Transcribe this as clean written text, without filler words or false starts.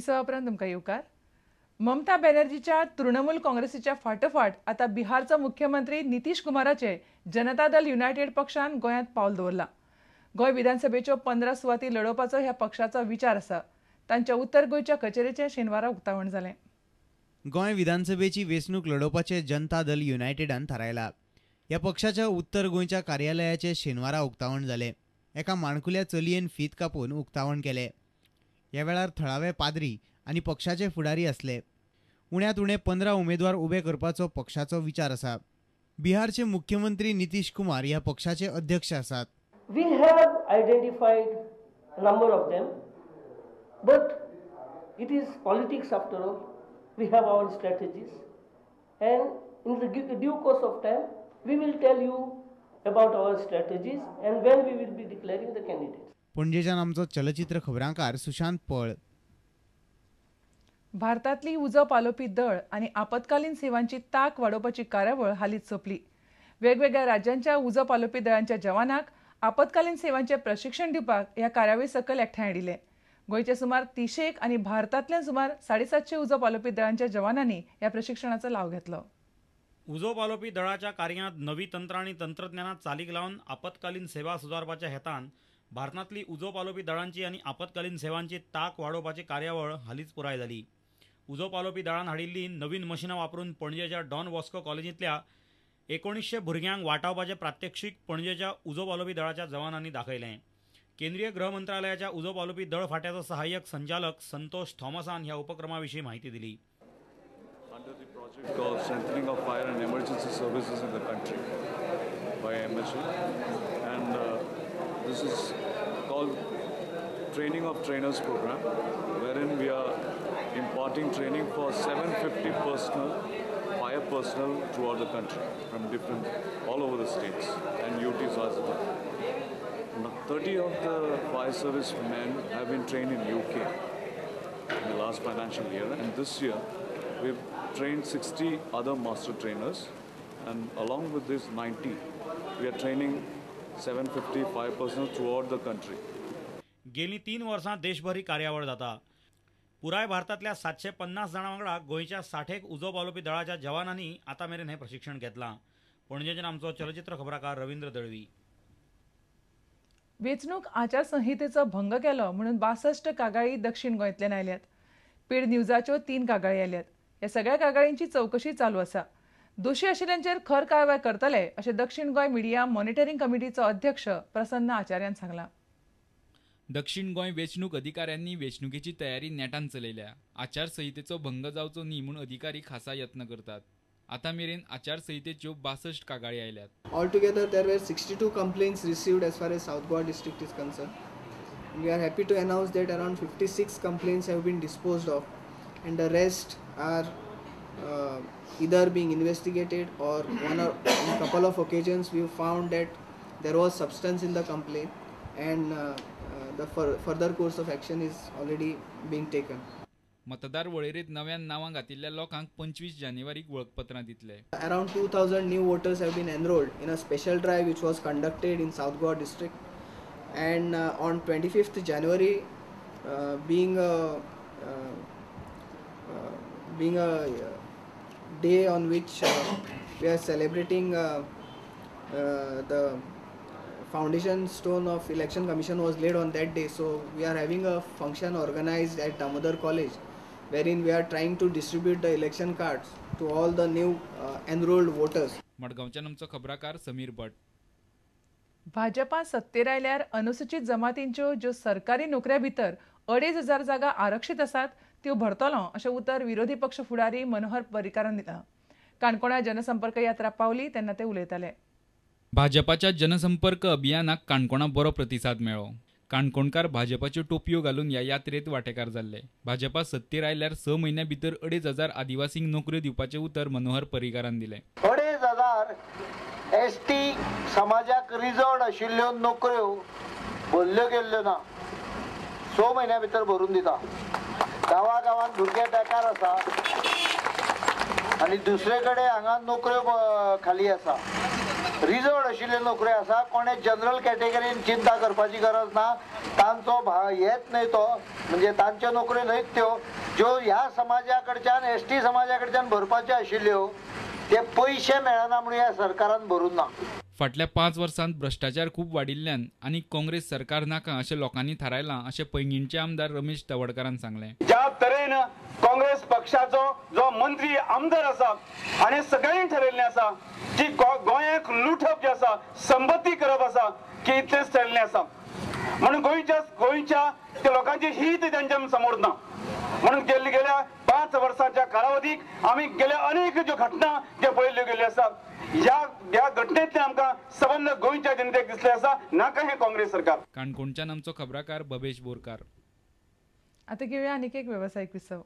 विसवा उपरांत तुमकां येवकार. ममता बॅनर्जीच्या तृणमूल काँग्रेसीच्या फाटोफाट आतां बिहारचो मुख्यमंत्री नितीश कुमाराचे जनता दल युनायटेड पक्षान गोंयांत पावल दवरलां. गोंय विधानसभेच्यो 15 सुवाती लढोवपाचो ह्या पक्षाचो विचार आसा. तांच्या उत्तर गोंयच्या कचेरेचें शेनवारा उक्तावण जालें. गोंय विधानसभेची वेंचणूक लढोवपाचें जनता दल युनायटेडान थारायला. ह्या पक्षाच्या उत्तर गोंयच्या कार्यालयाचें शेनवारा उक्तावण जालें. एका माणकुल्या चलयेन फीत कापून उक्तावण केलें. ह्या वेळार थळावे पाद्री आनी पक्षाचे फुडारी आसले. उण्यांत उणे 15 उमेदवार उबे करपाचो पक्षाचो विचार आसा. बिहारचे मुख्यमंत्री नितीश कुमार ह्या पक्षाचे अध्यक्ष आसात. We have identified a number of them, but it is politics after all. We have our strategies, and in the due course of time, we will tell you about our strategies and when we will be declaring the candidates. पणजेच्यान आमचो चलचित्र खबरांकार सुशांत पळ. भारतांतली उजो पालोवपी दळ आनी आपत्कालीन सेवांची तांक वाडोवपाची कार्यावळ हालींच सोंपली. वेगवेगळ्या राज्यांच्या उजो पालोवपी दळांच्या जवानांक आपत्कालीन सेवांचें प्रशिक्षण दिवपाक ह्या कार्यावळी सकयल एकठांय हाडिल्लें. गोंयचे सुमार 300 आनी भारतांतल्यान सुमार 750 उजो पालोवपी दळांच्या जवानांनी ह्या प्रशिक्षणाचो लाव घेतलो. उजो पालोवपी दळाच्या कार्यांत नवी तंत्रां आनी तंत्रज्ञानां चालीक लावन आपत्कालीन सेवा सुदारपाच्या हेतान भारतांतली उजो पालोवपी दळांची आनी आपत्कालीन सेवांची तांक वाडोवपाची कार्यावळ हालींच पुराय जाली. उजो पालोवपी दळान हाडिल्ली नवीन मशिनां वापरून पणजेच्या डॉन बॉस्को कॉलेजींतल्या 1900 भुरग्यांक वाटावपाचें प्रात्यक्षीक पणजेच्या उजो पालोवपी दळाच्या जवानांनी दाखयलें. केंद्रीय गृह मंत्रालयाच्या उजो पालोवपी दळ फाट्याचो सहाय्यक संचालक संतोष थॉमसान ह्या उपक्रमा विशीं म्हायती दिली. Under the project called Strengthening of Fire and Emergency Services in the country by MHA, and this is called Training of Trainers program, wherein we are imparting training for 750 personnel, fire personnel throughout the country from different, all over the states and UTs as well. Now, 30 of the fire service men have been trained in UK in the last financial year, and this year we've trained 60 other master trainers, and along with this 90, we are training 750 fire personnel throughout the country. गेली 3 वर्सां देशभर ही कार्यावळ जाता. पुराय भारतांतल्या 750 जाणां वांगडा गोंयच्या 60 उजो पालोवपी दळाच्या जवानांनी आतां मेरेन हें प्रशिक्षण घेतलां. पणजेच्यान आमचो चलचित्र खबराकार रवींद्र दळवी. वेंचणूक आचारसंहितेचो भंग केलो म्हणून 62 कागाळी दक्षिण गोंयांतल्यान आयल्यात. पेड न्यूजाच्यो 3 कागाळी आयल्यात. ह्या सगळ्या कागाळींची चवकशी चालू आसा. दोशी आशिल्ल्यांचेर खर कारवाय करतले अशें दक्षिण गोंय मिडिया मॉनिटरींग कमिटीचो अध्यक्ष प्रसन्न आचार्यान सांगलां. दक्षिण गोंय वेंचणूक अधिकाऱ्यांनी वेंचणुकेची तयारी नेटान चलयल्या. आचारसंहितेचो भंग जावचो न्ही म्हूण अधिकारी खासा यत्न करतात. आतां मेरेन आचारसंहितेच्यो 62 कागाळी आयल्यात. Altogether there were 62 complaints received as far as South Goa district is concerned. We are happy to announce that around 56 complaints have been disposed of, and the rest are either being investigated or one or on couple of occasions we found that there was substance in the complaint, and the further course of action is already being taken. मतदार वळेरेंत नव्यान नांवां घातिल्ल्या लोकांक 25 जानेवारीक वळखपत्रां दितले. Around 2000 new voters have been enrolled in a special drive which was conducted in South Goa district, and on 25th January, being a day on which we are celebrating the foundation stone of Election Commission was laid on that day, so we are having a function organized at Damodar College, wherein we are trying to distribute the election cards to all the new enrolled voters. मडगांवच्यान आमचो खबराकार समीर भट. भाजपा सत्तेर आयल्यार अनुसूचित जमातींच्यो ज्यो सरकारी नोकऱ्या भितर 2500 जागा आरक्षीत आसात त्यो भरतलो अशें उतर विरोधी पक्ष फुडारी मनोहर पर्रीकारान दिलां. काणकोणा जनसंपर्क यात्रा पावली तेन्ना ते उलयताले. भाजपाच्या जनसंपर्क अभियानाक काणकोणा बरो प्रतिसाद मेळ्ळो. काणकोणकार भाजपाच्यो टोपयो घालून ह्या यात्रेत वांटेकार जाल्ले. भाजपा सत्तेर आयल्यार 6 म्हयन्या भितर 2500 आदिवासींक नोकऱ्यो दिवपाचें उतर मनोहर पर्रीकारान दिलें. 2500 एसटी समाजाक रिजर्वड आशिल्ल्यो नोकऱ्यो भरल्यो गेल्ल्यो ना, 6 म्हयन्या भितर भरून दिता. गांवा गांवांत भुरगे बेकार आसा आनी दुसरे कडेन हांगा नोकऱ्यो खाली आसा. रिजर्वड आशिल्ल्यो नोकऱ्यो आसा. कोणे जनरल कॅटेगरीन चिंता करपाची गरज ना, तांचो येत न्हय तो, म्हणजे तांच्यो नोकऱ्यो न्हयच त्यो ज्यो ह्या समाजा कडच्यान एस टी समाजा कडच्यान भरपाच्यो आशिल्ल्यो, ते पयशे मेळना म्हणून ह्या सरकारान भरूंक ना. फाटल्या 5 वर्सांत भ्रश्टाचार खूब वाडिल्ल्यान आनी काँग्रेस सरकार नाका अशें लोकांनी थारायलां अशें पैंगीणचे आमदार रमेश तवडकारान सांगलें. ज्या तरेन काँग्रेस पक्षाचो जो मंत्री आमदार आसा आनी सगळ्यांनी ठरयल्लें आसा की गोंयाक लुटप जें आसा, संपत्ती करप आसा की इतलेंच ठरयल्लें आसा, म्हणून गोंयच्या गोंयच्या त्या लोकांचे हित तांच्या समोर ना. म्हणून गेल्या 5 वर्सांच्या कालावधीक आमी गेल्या अनेक ज्यो घटना ज्यो पळयल्ल्यो गेल्यो आसा, ह्या ह्या घटनेंतल्यान आमकां सबंद गोंयच्या जनतेक दिसलें आसा नाका हें काँग्रेस सरकार. काणकोणच्यान आमचो खबराकार भवेश बोरकार. आता घेऊया आणखी एक व्यावसायिक विसव.